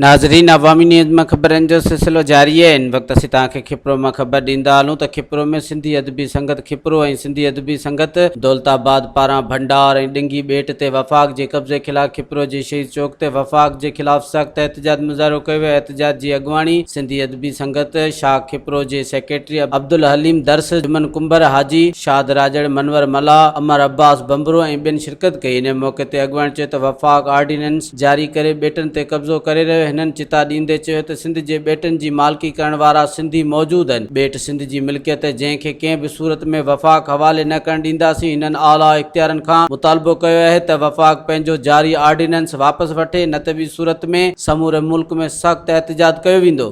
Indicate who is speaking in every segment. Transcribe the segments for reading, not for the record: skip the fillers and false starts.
Speaker 1: ناظرين عوامي نيوز مان خبرن جو سلسلو جاري آهي هن وقت اسين توهان کي کپرو مان خبر ڏيندا هلون ته کپرو ۾ سنڌي ادبي سنگت کپرو ۽ سنڌي ادبي سنگت دولت آباد پاران ڀنڊار ۽ ڏنگي ٻيٽ تي وفاق جي قبضي خلاف کپرو جي شهيد چوڪ تي وفاق جي خلاف سخت احتجاج مظاهرو ڪيو ويو احتجاج جي اڳواڻي سنڌي ادبي سنگت شاخ کپرو جي سيڪريٽري عبدالحليم درس، جمن ڪنڀر، حاجي شاد راڄڙ، منور ملاح، امر عباس ڀنڀرو ۽ ٻين شرڪت ڪئي انهي موقعي تي اڳواڻن چيو ته وفاق آرڊيننس جاري ڪري ٻيٽن تي قبضو ڪري رهيو هنن چتا ڏيندي چيو ته سنڌ جي ٻيٽن جي مالڪي ڪرڻ وارا سنڌي موجود آهن ٻيٽ سنڌ جي ملڪيت جنهن کي ڪنهن به صورت ۾ وفاق حوالي نه ڪرڻ ڏينداسين هنن اعليٰ اختيارن کان مطالبو ڪيو آهي ته وفاق پنهنجو جاري آرڊيننس واپس وٺي نه ته ٻي صورت ۾ سموري ملڪ ۾ سخت احتجاج ڪيو ويندو.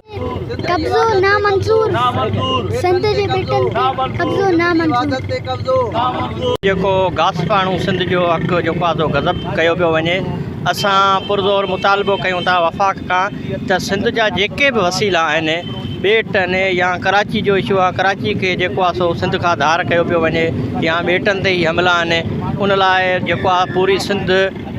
Speaker 2: قبضو نامنظور سنڌ جي ٻيٽن تي قبضو نامنظور.
Speaker 3: جيڪو غاصباڻو سنڌ جو حق جيڪو آ سو غضب ڪيو پيو وڃي اسان پرزور مطالبو ڪيون ٿا وفاق کان ته سنڌ جا جيڪي به وسيلا آهن ٻيٽ آهن يا ڪراچي جو اشو آهي ڪراچي کي جيڪو آهي سو سنڌ کان ڌار ڪيو پيو وڃي يا ٻيٽن تي ئي حملا آهن ان لاء جيڪو آهي پوري سنڌ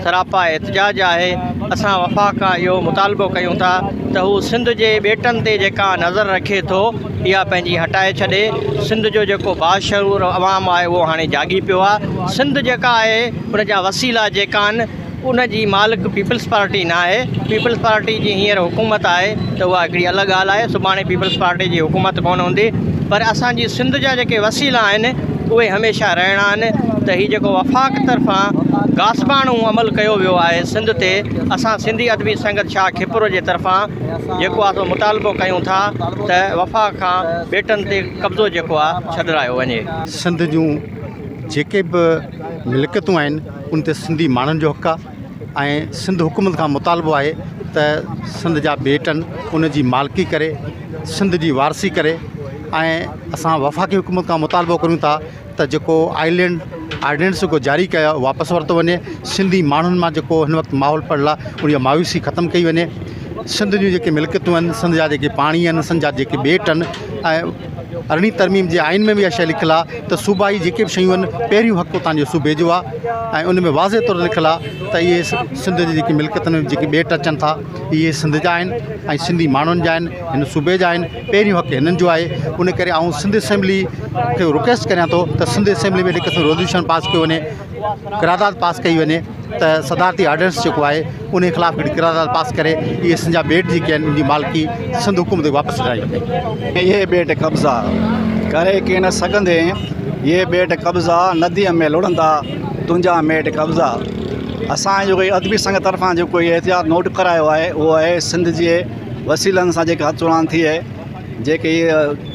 Speaker 3: سراپا احتجاج آهي اسان وفاق کان اهو مطالبو ڪيون ٿا ته هو سنڌ جي ٻيٽن تي جيڪا نظر رکي ٿو اها پنهنجي هٽائي ڇڏي سنڌ جو جيڪو باشعور عوام آهي اهو هاڻي جاڳي پيو آهي سنڌ جيڪا آهي ان جا وسيلا جيڪا آهن ان جي مالڪ پيپلز پارٽي نه آهي، پيپلز پارٽي جي هينئر حڪومت آهي ته اها هڪڙي الڳ ڳالهه آهي، سڀاڻي پيپلز پارٽي جي حڪومت ڪونه هوندي پر اسان جي سنڌ جا جيڪي وسيلا آهن اهي هميشه رهڻا آهن ته هي جيڪو وفاق طرفان غاصباڻو عمل ڪيو ويو آهي سنڌ تي اسان سنڌي ادبي سنگت شاهه کپرو جي طرفان جيڪو آهي سو مطالبو ڪيون ٿا ته وفاق کان ٻيٽن تي قبضو جيڪو آهي ڇڏرايو وڃي.
Speaker 4: سنڌ جون جيڪي به ملڪيتون آهن ان تي سنڌي ماڻهن جو حق آهي ۽ سنڌ حڪومت کان مطالبو آهي ته سنڌ جا ٻيٽ آهن ان جي مالڪي ڪري سنڌ جي وارثي ڪري ۽ اسان وفاقي حڪومت کان مطالبو ڪريون ٿا ته جيڪو آئلينڊ آرڊيننس جيڪو جاري ڪيو آهي واپس ورتو وڃي سنڌي ماڻهن مان جيڪو هن وقت ماحول پڙهيل آهي ان جي مايوسي ختم ڪئي وڃي سنڌ جون جيڪي ملڪيتون آهن سنڌ جا جيڪي پاڻي آهن سنڌ جا جيڪي ٻيٽ آهن ۽ ارڙهين ترميم جي آئين ۾ به اها شيء لکيل آهي ته صوبائي جيڪي به شيون آهن پهريون حق اتان جي صوبي جو آهي ۽ ان ۾ واضح طور لکيل آهي ته اهي سنڌ جي جيڪي ملڪيتن ۾ جيڪي ٻيٽ اچن ٿا اهي سنڌ جا آهن ۽ سنڌي ماڻهن جا آهن هن صوبي جا آهن پهريون حق هنن جو آهي ان ڪري آئون سنڌ اسيمبلي کي رڪويسٽ ڪريان ٿو ته سنڌ اسيمبلي ۾ هڪ ريزوليوشن پاس ڪيو وڃي قرارداد پاس ڪئي وڃي ته صدارتي آرڊيننس جيڪو آهي انهي خلاف هڪڙي قرارداد پاس ڪري اهي سنڌ جا ٻيٽ جيڪي آهن ان جي مالڪي سنڌ حڪومت کي واپس ڏياري وڃي.
Speaker 5: اهي ٻيٽ قبضا ڪري ڪين سگهندين اهي ٻيٽ قبضا نديء ۾ لڙهندا تنهنجا ميٽ قبضا اسان جو ادبي سنگت طرفان جيڪو هي احتجاج نوٽ ڪرايو آهي اهو آهي سنڌ جي وسيلن سان جيڪا هٿ چراند ٿي آهي جيڪي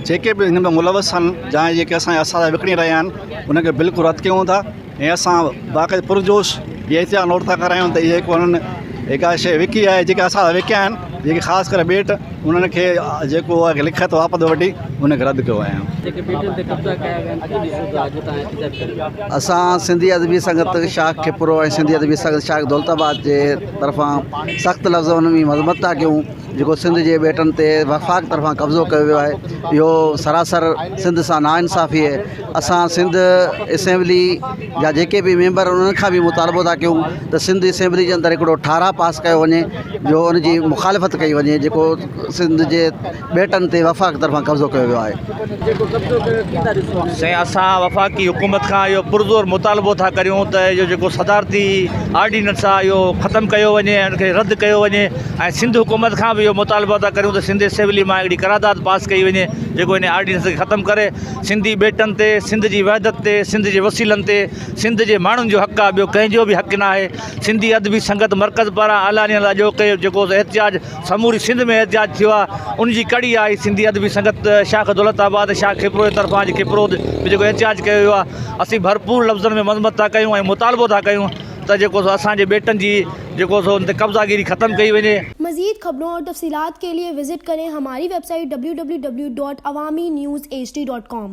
Speaker 5: جيڪي به هن ۾ ملوث آهن جا جيڪي اسان جا اسان وڪڻي رهيا آهن ان کي بلڪل رد ڪيون ٿا ۽ اسان باقاعده پرجوش هي احتجاج نوٽ ٿا ڪرايون ته اهي جيڪو انهن جيڪا شيء وڪي آهي جيڪا اسان وڪيا آهن جيڪي خاص ڪري ٻيٽ انهن کي جيڪو آهي لکت واپس وٺي ان کي رد ڪيو آهي.
Speaker 6: اسان سنڌي ادبي سنگت شاخ کپرو ۽ سنڌي ادبي سنگت شاخ دولت آباد جي طرفان سخت لفظن ۾ مذمت ٿا ڪيون جيڪو سنڌ جي ٻيٽن تي وفاق طرفان قبضو ڪيو ويو آهي اهو سراسر سنڌ سان ناانصافي آهي اسان سنڌ اسيمبلي جا جيڪي به ميمبر انهن کان به مطالبو ٿا ڪيون ته سنڌ اسيمبلي جي اندر هڪڙو ٺهراء پاس ڪيو وڃي جو ان جي مخالفت ڪئي وڃي جيڪو سنڌ جي ٻيٽن تي وفاق طرفان قبضو ڪيو ويو آهي.
Speaker 7: سائين اسان وفاقي حڪومت کان اهو پرزور مطالبو ٿا ڪريون ته اهو جيڪو صدارتي آرڊيننس آهي اهو ختم ڪيو وڃي ۽ ان کي رد ڪيو وڃي ۽ سنڌ حڪومت کان به اهو مطالبو ٿا ڪريون ته سنڌ اسيمبلي مان اهڙي قرارداد پاس ڪئي وڃي جيڪو ان آرڊيننس کي ختم ڪري سنڌي ٻيٽن تي سنڌ جي وحدت تي سنڌ جي وسيلن تي سنڌ جي ماڻهن جو حق آهي ٻيو ڪنهن جو به حق نه آهي سنڌي ادبي سنگت مرڪز پاران اعلانيل اڄوڪي جيڪو احتجاج سموري سنڌ ۾ احتجاج ٿيو آهي ان جي ڪڙي آهي سنڌي ادبي سنگت شاخ دولت آباد شاخ کپرو جي طرفان اڄ کپرو ۾ جيڪو احتجاج ڪيو ويو آهي اسين ڀرپور لفظن ۾ مذمت ٿا ڪيون ۽ مطالبو ٿا ڪيون ته جيڪو سو اسان جي ٻيٽن جي جيڪو سو ان تي قبضا گيري ختم ڪئي وڃي.
Speaker 8: مزيد خبرون اور تفصيلات کے لئے وزٽ ڪرين ھماري web site www.awamiNewsHD.com.